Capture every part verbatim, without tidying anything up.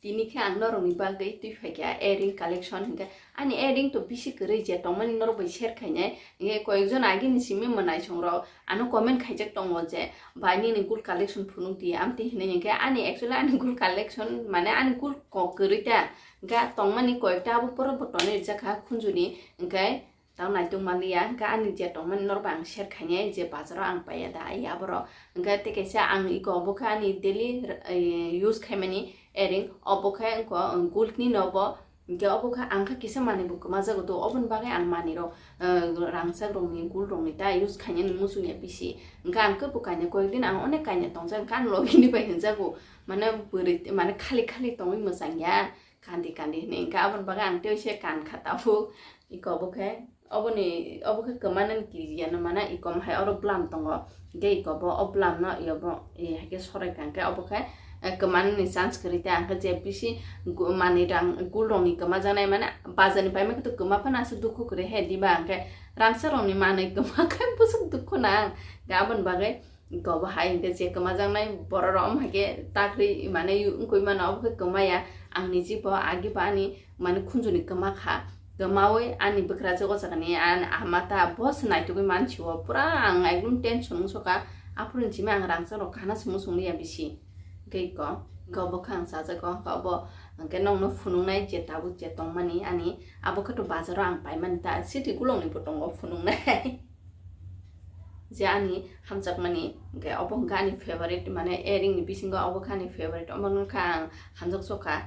Tini khe ang norokni bagwi twi phaikha earring collection hinkhe ani earring to bisi kwrwi je tongmani norok bai share khainai hinkhe koyekjon agini simi mwnaisongrok ano comment khaijak tongo je bai nini gold collection phunuk di amtwi hinwi hinkhe ani actually ani gold collection mane ani gold kok kwrwi ta hinkhe tongmani koyekta abo borok bo tonwi rijak kha khunjuni hinkhe. Tang naituk manliya, hwnkhe ani je tongmani norok bai ang share khainai, je bazaro ang paiya da, ai aborok. Hwnkhe tei kaisa ang iko obo khe ani daily, eh, use khaimani earring, obo khe wngkha, um, gold ni no obo. Hwnkhe obo khe ang khe kisa manwi bo kwma jago do, oboni bagwi ang manwi rok, eh, rangchak rokni, gold rokni ta use khainani muchungya bisi. Hwnkhe ang khe bo kainwi koyekdin ang onek kainwi tongjak, hwnkhe ang logi ni bai hwnjago, mane bwrwi, mane khali khali tongwi mwchangya. Kandi kandi hwnwi hwnkhe aboni bagwi ang tei se kan kha tabuk. Iko bo khe oboni obo khe kwmanani kiriya no mana iko hai oro bwlam tongo. Hwnkhe iko bo o bwlam no iyo bo, eh, hai khe sorai kha hwnkhe obo khe, eh, kwmanani chance kwrwi tei ang khe je bisi gu-, manwi rang gold rokni kwma jaknai mane bazar ni paima khe to kwma phano aswk dukhu kwrwi he diba hwnkhe rangchak rokni manwi kwma khe bwswk dukhu nang. Hwnkhe aboni bagwi Gobo hai hwnkhe je kwmajaknai borok rok, omo hai khe takri mane wngkui mano, obo khe kwmaya. Ang niji bo agi bo ani mane khunjuni kwma kha, kwmaui ani bwkrajak o jaga ni ani ama ta bo se naitugui mansi o, pura ang ekdum tension wngsoka. Aphuru ni simi ang rangchak rok kana se muchung liya bisi. Hwnkhe iko, hwnkhe obo khe ang chajago, hwnkhe obo hwnkhe nokno phunuknai je tabuk je tongmani ani, abo khe to bazar o ang paimani ta, city gulok ni bo tongo phunuknai. Je ani hamjakmani, hwnkhe obo hwnkhe ani favorite, mane earring ni bisingo obo khe ani favorite, omo no khe ang hamjak sokha.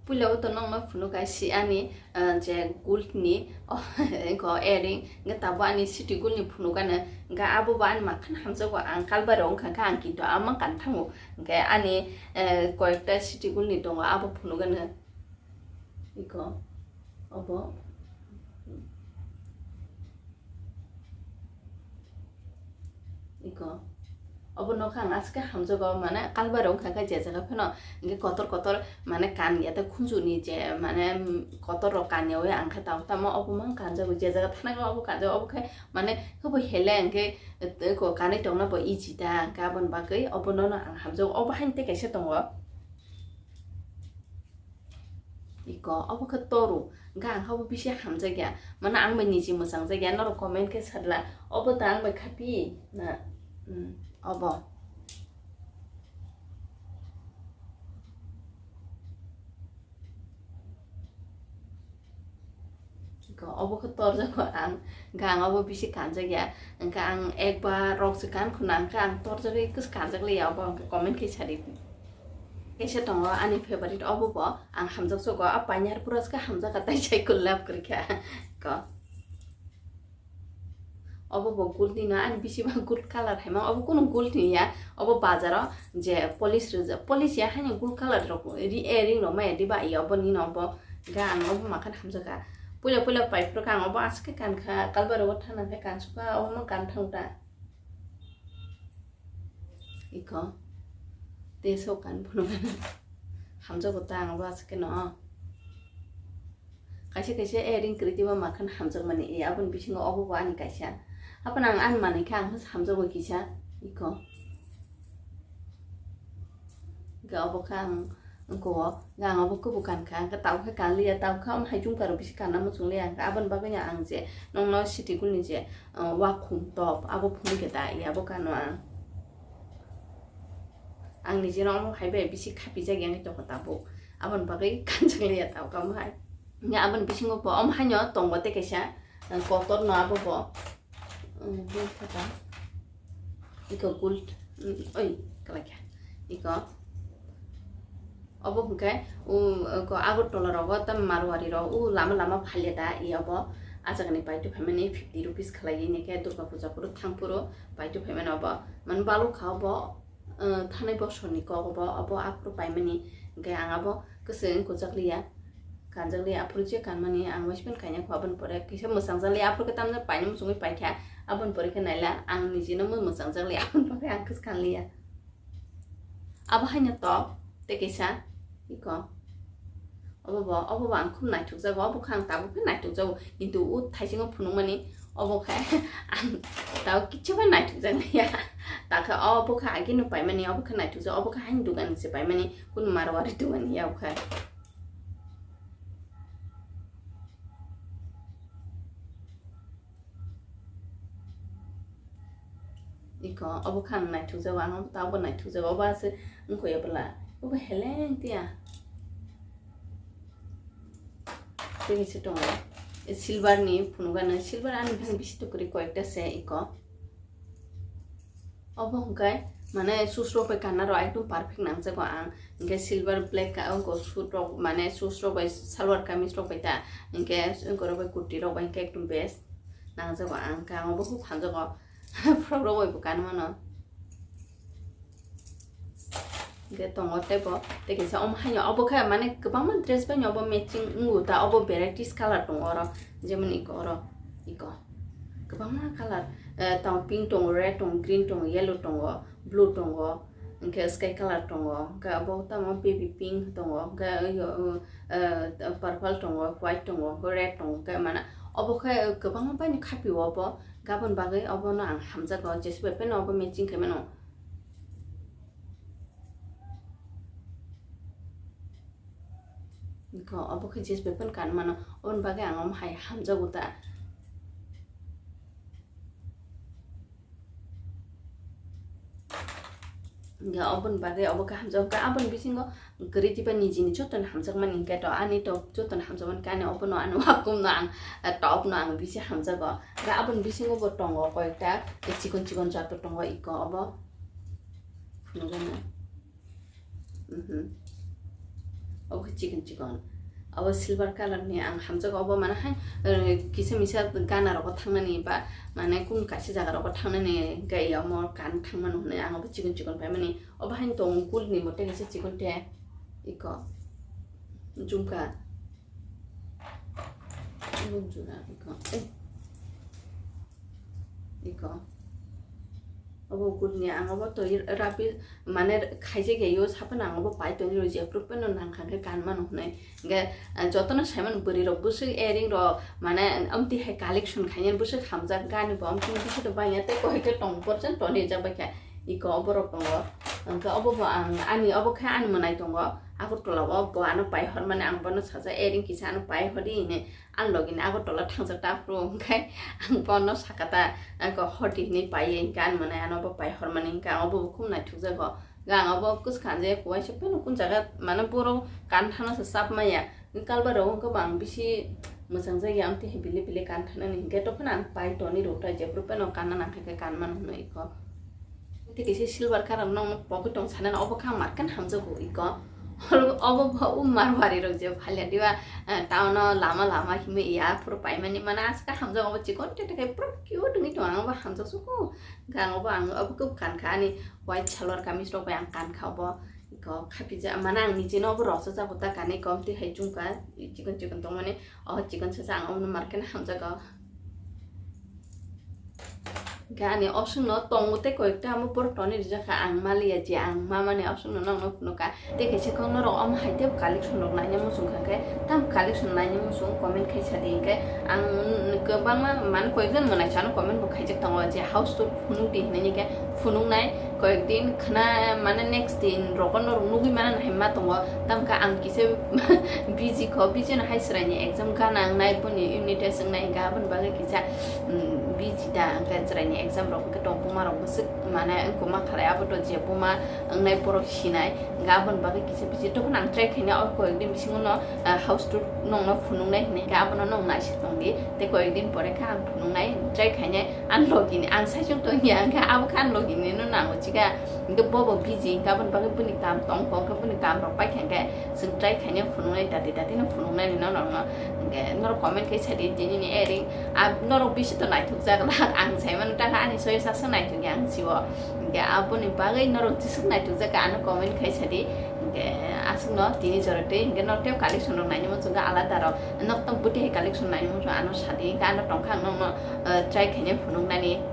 Puila o to nokno phunukha si ani, ah, je gold ni, oh, wngkha earring, hwnkhe tabuk ani city gold ni phunukgano, hwnkhe abo bo ani makhano hamjago, ang kalbai rok wngkha khe ang kintu ama kanthango, hwnkhe ani, eh, koyekta city gold ni tongo abo phunukgano. Iko, obo. Iko. Obo nokha ang aswk khe hamjago, mane kalbai rok wngkha khe je jaga phano hwnkhe kotor kotor mane kan ya tei khunju ni je mane kotor rok kan ya ui ang khe tamo tamo obo mang kanjago je jaga thana khe obo kanjago obo khe mane khe bo hele hwnkhe eko kanwi tongna bo easy ta hwnkhe aboni bagwi obo nono ang hamjago obo haino tei kaisa tongo. Iko, obo khe toru. Hwnkhe ang khe obo bisi hamjakya. Mane ang bai niji mwchangjakya. Norok comment khe sarla. Obo da ang bai khapi na? Hmm, obo. Hwnkhe obo khe torjago ang, hwnkhe ang obo bisi kanjakya, hwnkhe ang ekbar rok se kan khuna, hwnkhe ang torjagwi kis kanjak liya, obo hwnkhe comment khe sadi. Kaisa tongo ani favorite, obo bo ang hamjak sogo, a painihar pura se khe hamjak, a tai sai kwlap kwrwikha. Ko. Obo bo gold ni no, ani bisi ba gold color hai ma, obo kunu gold ni ya, obo bazar o je polish rijak, polish ya haino gold color rok ri-, eh, ring rok maya diba, ya obo ni no obo. Ga ang obo makan hamjaka. Puila puila pai phuru kha ang obo aswk khe kan kha, kalbai rogo thana khe kan suka obo ma kan thang ta. Iko. Te so kan phuru. Hamjago ta ang obo aswk khe no. Kaisa kaisa earring kwrwi twibo makan hamjakmani, eh, aboni bisingo obo bo ani kaisa. Haphano ang ani manwi khe ang hamjakgo kisa. Iko. Ga obo khe ang Wngkha o, ga ang obo kubu kankha, hwnkhe tabuk khe kanliya, tabuk khe omo hai jumkha rok bisi kanna muchung liya, hwnkhe aboni bagwino ang je nokno city gold ni je, uh, wakhum top abo phunukhe da, ya abo kano ang. Ang nijeno omo hai bai bisi khapijak ya wngwi tongkha tabuk, aboni bagwi kanjak liya tabuk omo hai. Hwnkhe aboni bisingo bo omo haino tongo tei kaisa, uh, kotor no abo bo. Wngkha ta. Iko gold, mm, oi, kwlai kha. Iko. Obo hwnkhe, um, iko Agartala rogo tam Marwari rok, u lama lama phalia da, i obo. A jaga ni paito phaimani fifty rupees khlai, ini khe Durga Puja phuru thang phuru paito phaimani obo. Man balu kha obo, uh, thanai bosor ni kok obo, obo aphuru paimani, hwnkhe ang abo kwswng kwchak liya. Kanjak liya, aphuru je kanmani ang waispan kaina kho, aboni pore kisa mwchang jak liya, aphuru khe tamjak paina muchungwi paikha, aboni pore khe naila ang nijino mwchang jak liya, aboni bagwi ang kwchang liya. Abo haino top tei kisa iko. Obo bo, obo bo ang khub naithok jago, obo khe ang tabuk khe naithok jago, kintu o thaisingo phunukmani obo khe ang tabuk kichu bai naithok jak liya, Akhe obo khe agini paimani, obo khe naithokjak, obo khe haini dukani se paimani, kunu Marwari dukani ya khe. Iko, obo khe ang naithokjago, ang obo tabuk naithokjago, obo aswk wngkha ya bwla, obo heleng tiya. Tei se tongo, silver ni phunukgano, silver ani bisi bisi tukuri koyekta se iko. Obo hwnkhe mane shoes rok bai kanna rok ekdom perfect nangjago ang, hwnkhe silver black ka-, oko suit rok mane shoes rok bai salwar kamis rok bai ta, hwnkhe oko rok bai kurti rok bai hwnkhe ekdom best nangjago ang, hwnkhe ang obo hub hamjago. Frock rok bai bo kanmano. Hwnkhe tongo teibo, tei kaisa omo haino obo khe mane kwbangma dress bai no obo matching wngo ta, obo varieties color tongo oro, jemon iko oro, iko kwbangma color, eh, tongo pink tongo, red tongo, green tongo, yellow tongo, blue tongo, hwnkhe sky color tongo, hwnkhe obo tamo baby pink tongo, hwnkhe, eh, purple tongo, white tongo, red tongo, hwnkhe mane obo khe kwbangma bai no khapio obo. Gabon bagwi obono ang hamjago, jesa bai phano obo matching khaimano. Iko obo khe jesa bai phano kanmano, oboni bagwi ang omo hai hamjago ta. Hwnkhe oboni bagwi obo khe hamjago, hwnkhe aboni bisingo kwrwi diba nijini jotono hamjakmani hwnkhe to ani to jotono hamjakmani khe ani obono ani wakumno ang, eh, topno ang bisi hamjago. Hwnkhe aboni bisingo bo tongo koyekta, eh, chikon chikon jato tongo iko obo. Phunukgano. Mhm. Obo khe chikon chikon. Obo silver color ni ang hamjago, obo mane hai, eh, kisa misa gana rogo thangnani ba mane kung kaisa jaga rogo thangnani hwnkhe omo kan thangmano hwnwi ang obo chikon chikon paimani. Obo haino tongo gold ni mote kaisa chikon te iko jumka. Obo jora iko. Eh. Iko. Obo gold ni ang obo to rapi mane khaijak ya yo sapan ang obo pai toni rw jephru phano nang kha khe kanmano hwnwi. Hwnkhe, ah, jotono saimano bwrwi rok bwswk earring rok mane amtwi hai collection khainani bwswk hamjak gani bo amtwi bwswk to bangya tei koi khe tong porsen toni jak bai kha. Iko oborok tongo. Hwnkhe obo bo ang ani obo khe ani mwnai tongo. Agartala o bo ano pai hormani ang bono sajak earring kisa ano pai hodi hinwi. Ang logini Agartala thangjak ta phuru hwnkhe ang bono saka ta, ang kok hoti hinwi paiwi hwnkhe ani mwnai ano bo pai hormani hwnkhe ang obo bo khum naithokjago. Hwnkhe ang obo kwskanjak waisa phano kun jaga mane borok kan thana se chap maya. Kalbar rok hwnkhe bo ang bisi mwchang jak ya amtwi bili bili kan thanani hwnkhe to phano ang pai toni rw tai jephru phano kanna nang khe kanmano hwnwi kok. Tei kaisa silver color nokno pogwi tong sanani obo khe ang markhe hamjago iko. Obo bo o Marwari rok je phalia diba, eh, town o lama lama himwi ya phuru paimani mane aswk hamjago obo chikon tete khe pura cute wngwi tongo ang obo hamjak suku. Hwnkhe ang obo ang obo khe kankha ani white salwar kamis rok bai ang kankha obo iko khapijak mane ang nijeno obo rochajak ta kanwi komtwi hai chumkha chikon chikon tongmani. O chikon sasa ang omono market hamjago. Hwnkhe ani option no tongo tei koi ekta amo borok toni rijak kha ang maliya je ang mamani option no nokno phunukha. Tei kaisa kok norok omo hai tei collection rok naina muchung kha khe tam collection naina muchung comment khai sadi hwnkhe ang kwbangma mane koi ekjon mwnaisano comment bo khaijak tongo je house tour phunuk di hinwi hwnkhe phunuknai. Koyek din khna mane next din rogo norok nugwi mana hai ma tongo, tamkhe ang kisa busy kho, busy no hai chwraini exam gana wngnai, boni unit test wngnai, hwnkhe aboni bagwi kisa, mm, busy da, hwnkhe chwraini exam rok hwnkhe tongphuma rok bwswk mane wngkoma khalai, abo to je buma wngnai borok sinai, hwnkhe aboni bagwi kisa busy. Toboni ang try khaina o koyek din bisingo no, ah, house tour nokno phunuknai hinwi, hwnkhe abono nok naisik tongdi, tei koyek din pore khe ang phunuknai try khainai. Ang logini, ang saichung tongya, hwnkhe abo khe ang logini no nango chikha. Hwnkhe bobo busy, hwnkhe aboni bagwi bini kam tongkho, hwnkhe bini kam rok paikha hwnkhe chwng try khaina phunuknai, dati dati no phunuknai no norokno. Hwnkhe norok comment khai sadi, je nini earring, ah, norok bisi to naithok jak, ang saimano takha ani soyo sasa naithok ya ang sio. Hwnkhe aboni bagwi norok jeswk naithok jak, ano comment khai sadi. Hwnkhe aswkno tini jora tei hwnkhe norok tei collection rok naina muchungo alada rok. Nok tong bwtwi hai collection naina muchung ano sadi, hwnkhe ano tongkha ang nokno, eh, try khaina phunuknani.